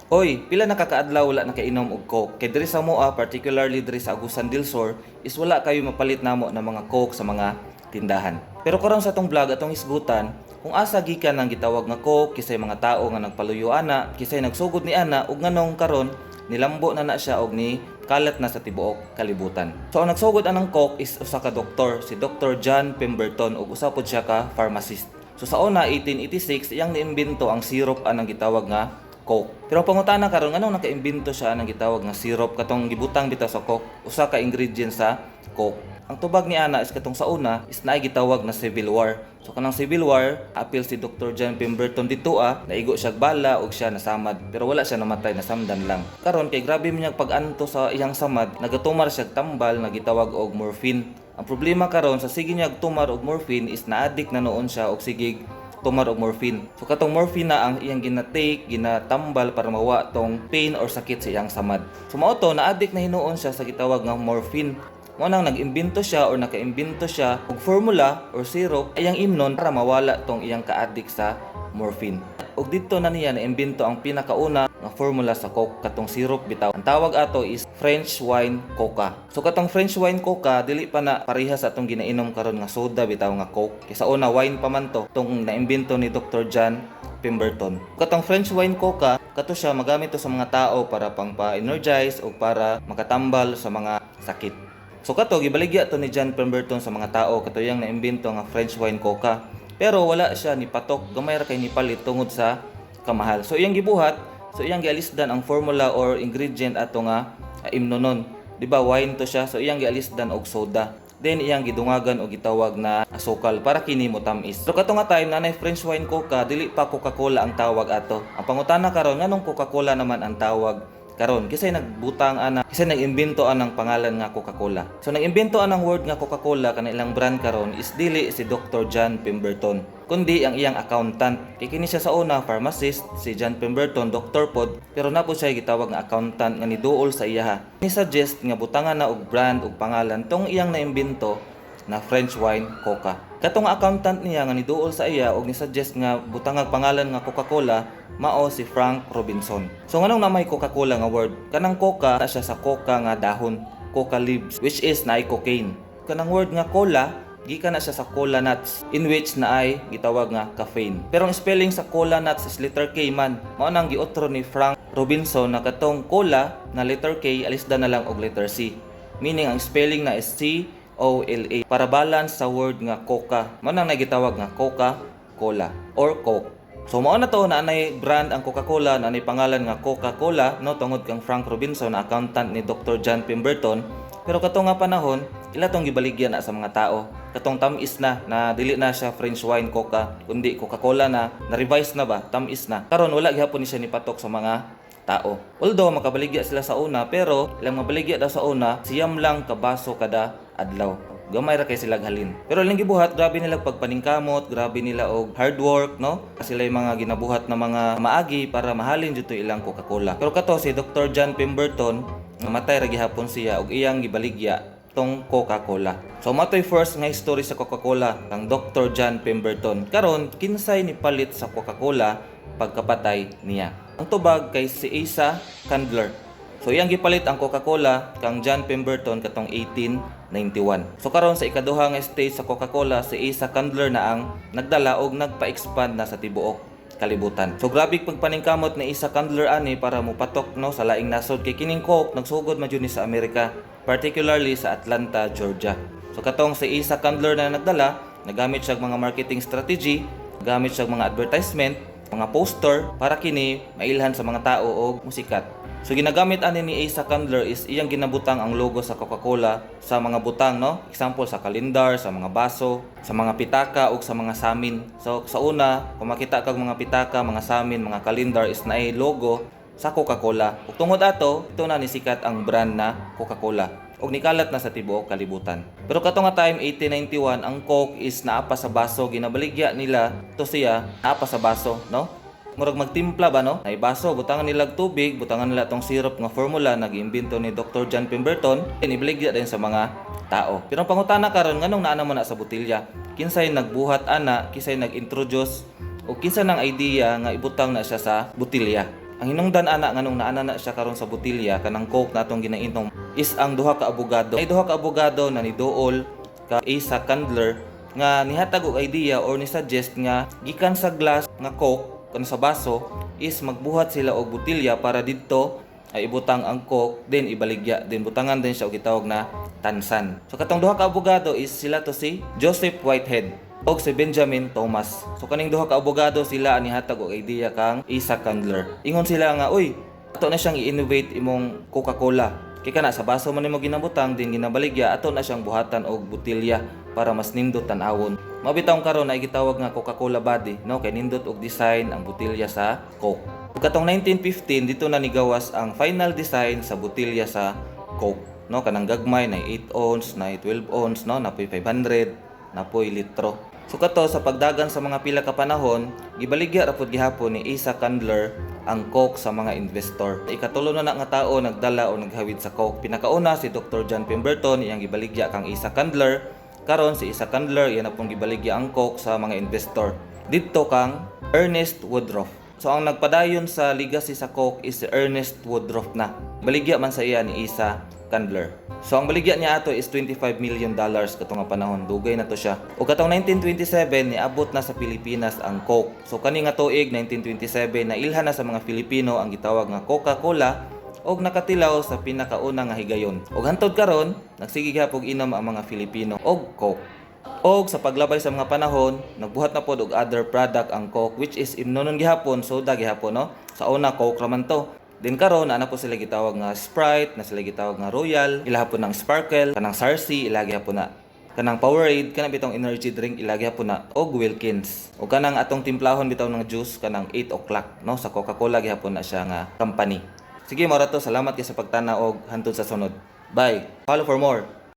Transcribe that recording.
Hoy, pila na ka kaadlaw wala nakainom og Coke? Kay diri sa amoa, particularly diri sa Agusan del Sur, is wala kayo mapalit namo ng mga Coke sa mga tindahan. Pero karon sa atong vlog, atong hisgutan kung asa gikan ang gitawag nga Coke, kisay mga tao nga nagpaluyo ana, kisay nagsugod ni ana ug nganong karon nilambo na na siya og ni kalat na sa tibuok kalibutan. So ang nagsugod anang Coke is usa ka doktor, si Dr. John Pemberton, ug usa pod siya ka pharmacist. So sa una 1886 iyang niimbento ang syrup anang gitawag nga Coke. Pero ang pangutana karon, nganong nakaimbento siya anang gitawag nga syrup, katong gibutang bitaw sa Coke, usa ka ingredient sa Coke? Ang tubag ni ana is katong sa una is naay gitawag na Civil War. So kanang Civil War, apil si Dr. John Pemberton dito ah, naigo siya bala ug siya nasamad, pero wala siya namatay, nasamdan lang. Karon kay grabe man niyang pag-anto sa iyang samad, nagatumar siya tambal nga gitawag og morphine. Ang problema karon, sa sige niya tumar og morphine is na-addict na noon siya og sige tumar og morphine. So katong morphine na ang iyang gina-take, ginatambal para mawa tong pain or sakit sa iyang samad. So mao to, na-addict na hinuon siya sa gitawag nga morphine. Mao nang nag-imbento siya or naka-imbento siya og formula or syrup iyang imnon para mawala tong iyang ka-addict sa morphine. Ug didto na niya naimbento ang pinakauna nga formula sa Coke, katong syrup bitaw. Ang tawag ato is French wine Coca. So katong French wine Coca, dili pa na pareha sa atong ginainom karon nga soda bitaw nga Coke. Kay sa una wine pa man to tong naimbento ni Dr. John Pemberton. Katong French wine Coca, kato siya magamit to sa mga tao para pang pa-energize o para makatambal sa mga sakit. So kato gibaligya to ni John Pemberton sa mga tao, kato iyang naimbento nga French wine Coca. Pero wala siya ni patok, gamay ra kay ni palit tungod sa kamahal. So iyang gibuhat, so iyang gialisdan ang formula or ingredient ato nga imnonon. Di ba wine to siya, so iyang gialisdan og soda. Then iyang gidungagan og gitawag na asukal para kini mo tamis. So kato nga time nanay French wine Coca, dili pa Coca-Cola ang tawag ato. Ang pangutana karon, nganong Coca-Cola naman ang tawag karon? Kisay nagbutang ana, kisay nag-imbento anang pangalan nga Coca-Cola? So nag-imbento anang word nga Coca-Cola, kana ilang brand karon, is dili si Dr. John Pemberton kundi ang iyang accountant. Kay kini siya sa una pharmacist, si John Pemberton doctor pod, pero naa pod siya gitawag nga accountant nga niduol sa iyaha. Ni suggest nga butangan na og brand og pangalan tong iyang naimbento na French wine Coca. Katong accountant niya nga niduol sa iya og ni-suggest nga butangag pangalan nga Coca-Cola mao si Frank Robinson. So nganong na may Coca-Cola nga word? Kanang Coca na siya sa coca nga dahon, coca leaves, which is naay cocaine. Kanang word nga cola gikan na siya sa cola nuts, in which naay gitawag nga caffeine. Pero ang spelling sa cola nuts is letter K man. Mao nang giotro ni Frank Robinson na katong cola na letter K, alisdan na lang og letter C. Meaning ang spelling na is C O L A para balance sa word nga Coca. Mao nang nagitawag nga Coca Cola or Coke. So mao na to na anay brand ang Coca-Cola, na anay pangalan nga Coca-Cola, no, tungod kang Frank Robinson na accountant ni Dr. John Pemberton. Pero kato nga panahon, ila tong gibaligya na sa mga tao. Katong tamis na na dili na siya French wine Coca kundi Coca-Cola na, na-revise na ba, tamis na. Karon wala gihapon ni siya nipatok sa mga tao. Although makabaligya sila sa una, pero ilang mabaligya daw sa una, 9 lang ka baso kada adlaw. Gamay ra kay sila halin. Pero ilang gibuhat, grabe nila pagpaningkamot, grabe nila og hard work, no? Sila yung mga ginabuhat na mga maagi para mahalin dito ilang Coca-Cola. Pero kato si Dr. John Pemberton, namatay ra gihapon siya og iyang gibaligya tong Coca-Cola. So matoy first nga history sa Coca-Cola kang Dr. John Pemberton. Karon, kinsay ni palit sa Coca-Cola pagkapatay niya? Ang tubag kay si Asa Candler. So iyang gipalit ang Coca-Cola kang John Pemberton katong 1891. So karon sa ikaduha nga stage sa Coca-Cola, si Asa Candler na ang nagdala og nagpa-expand na sa tibuok kalibutan. So grabe pagpaningkamot ni Asa Candler ani para mopatok, no, sa laing nasod, kay kining Coke nagsugod man jud ni sa Amerika, particularly sa Atlanta, Georgia. So katong si Asa Candler na nagdala, nagamit siya og mga marketing strategy, gamit siya og mga advertisement, mga poster para kini mailhan sa mga tao og musikat. So ginagamit ani ni Asa Candler is iyang ginabutang ang logo sa Coca-Cola sa mga butang, no? Example, sa kalendar, sa mga baso, sa mga pitaka ug sa mga samin. So sa una, kung makita kag mga pitaka, mga samin, mga kalendar is naay logo sa Coca-Cola. Ug tungod ato, ito na nisikat ang brand na Coca-Cola ug nikalat na sa tibuok kalibutan. Pero kato nga time 1891, ang Coke is naa pa sa baso, ginabaligya nila to siya naa pa sa baso, no? Murag magtimpla ba, no? Ay baso, butangan nila og tubig, butangan nila tong syrup nga formula na giimbento ni Dr. John Pemberton, inibaligya din sa mga tao. Pero ang pangutana karon, nganong naa man na sa botelya? Kinsay nagbuhat ana, kinsay nag-introduce o kinsa nang idea nga ibutang na siya sa botelya? Ang hinungdan ana nganong naana na siya karon sa botelya kanang Coke na atong ginainom is ang duha ka abogado. Ay duha ka abogado na niduol ka Asa Candler nga nihatag og idea or ni suggest nga gikan sa glass nga Coke kano sa baso is magbuhat sila og botelya para didto ay ibutang ang Coke, then ibaligya, then butangan din siya og gitawag na tansan. So katong duha ka abogado is sila to si Joseph Whitehead og si Benjamin Thomas. So kaning duha ka abogado, sila ang nihatag og idea kang Asa Candler. Ingon sila nga, "Uy, ato na siyang i-innovate imong Coca-Cola. Kay kana sa baso man nimo ginabutang din ginabaligya, ato na siyang buhatan og botelya para mas nindot tan-awon." Mao bitawng karon na gitawag nga Coca-Cola body, no, kay nindot og design ang botelya sa Coke. Ug katong 1915, dito na nigawas ang final design sa botelya sa Coke, no, kanang gagmay na 8 ounce, na 12 ounce, no, napoy 500, napoy litro. So kato sa pagdagan sa mga pila ka panahon, gibaligya ra pud gihapon ni Asa Candler ang Coke sa mga investor. Ikatulo na na nga tao nagdala o naghawid sa Coke. Pinakauna si Dr. John Pemberton, iyang gibaligya kang Asa Candler. Karon si Asa Candler, iya na pong gibaligya ang Coke sa mga investor. Didto kang Ernest Woodruff. So ang nagpadayon sa legacy sa Coke is si Ernest Woodruff na. Baligya man sa iya ni Asa Candler. So ang baligya niya ato is $25 million kato nga panahon. Dugay na to siya. O katong 1927, niabot na sa Pilipinas ang Coke. So kani nga tuig 1927, nailhan na sa mga Filipino ang gitawag nga Coca-Cola og nakatilaw sa pinakauna nga higayon. Og hantod karon, nagsige gihapon inom ang mga Filipino og Coke. Og sa paglabay sa mga panahon, nagbuhat na pod og other product ang Coke, which is imnonon gihapon, soda gihapon, no. Sa una, Coke raman to. Then karon naa na po sila gitawag nga Sprite, na sila gitawag nga Royal, ila hapon ng Sparkle, kanang Sarsi, ila gihapon na. Kanang Powerade, kanang bitong energy drink, ila gihapon na, og Wilkins. O kanang atong timplahon bitaw ng juice, kanang 8 o'clock, no, sa Coca-Cola gihapon na siya nga company. Sige, mao ra to. Salamat kay sa pagtanaw og hantod sa sunod. Bye. Follow for more.